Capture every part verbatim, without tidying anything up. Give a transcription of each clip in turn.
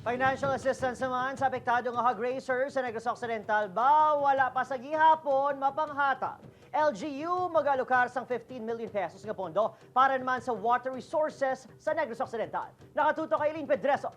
Financial assistance naman sa apektado nga hog raisers sa Negros Occidental ba wala pa sa gihapon mapanghatag. L G U mag-alokar sang fifteen million pesos nga pondo para naman sa water resources sa Negros Occidental. Nakatutok kay Eileen Pedreso.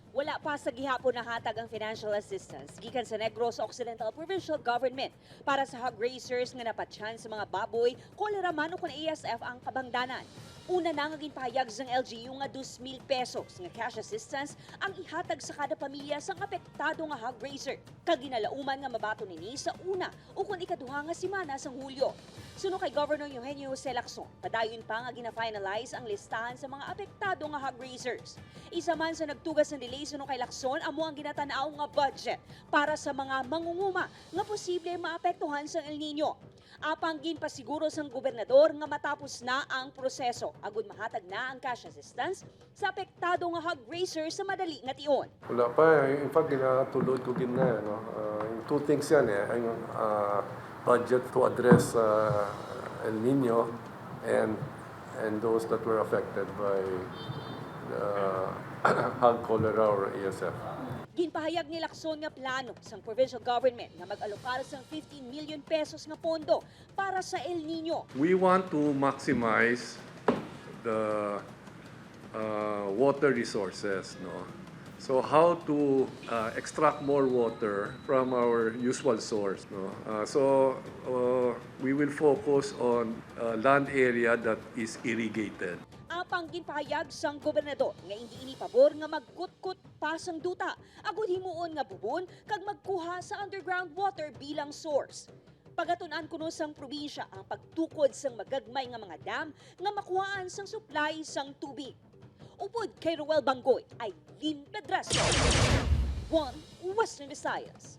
Wala pa sa gihapon nahatag ang financial assistance gikan sa Negros Occidental Provincial Government para sa hog raisers nga napatyan sa mga baboy, kolera man ukon A S F ang kabangdanan. Una na nga ginpahayag sang L G U nga dos mil pesos nga cash assistance ang ihatag sa kada pamilya sang apektado nga hog raiser, kag ginalauman nga mabaton ini sa una ukon ikaduha nga semana sang Hulyo. Suno kay Governor Eugenio Jose Lacson, padayon pa nga gina-finalize ang listahan sa mga apektado nga hog raisers. Isa man sa nagtuga sang delay suno kay Lacson amo ang ginatan-aw nga budget para sa mga mangunguma nga posible maapektuhan sang El Niño. Apang ginpasiguro sang gobernador nga matapos na ang proseso agud mahatag na ang cash assistance sa apektado nga hog raiser sa madali nga tion. Wala pa. In fact, ginatulod ko gid na, no? Ah, yung two things yan eh. Yung ah, budget to address ah, El Nino and and those that were affected by the hog cholera or A S F. Ginpahayag ni Lacson nga plano sang provincial government nga mag-alokar sang fifteen million pesos nga pondo para sa El Nino. We want to maximize the uh, water resources, no? So how to uh, extract more water from our usual source, no? Uh, so uh, we will focus on uh, land area that is irrigated. Apang ginpahayag sang gobernador nga indi ini pabor nga magkutkot pa sang duta agud himuon nga bubon kag magkuha sa underground water bilang source. Pagatun-an kuno sang probinsya ang pagtukod sang magagmay nga mga dam nga makuhaan sang supply sang tubig. Upod kay Roel Banggoy, Eileen Pedrasio, One Western Visayas.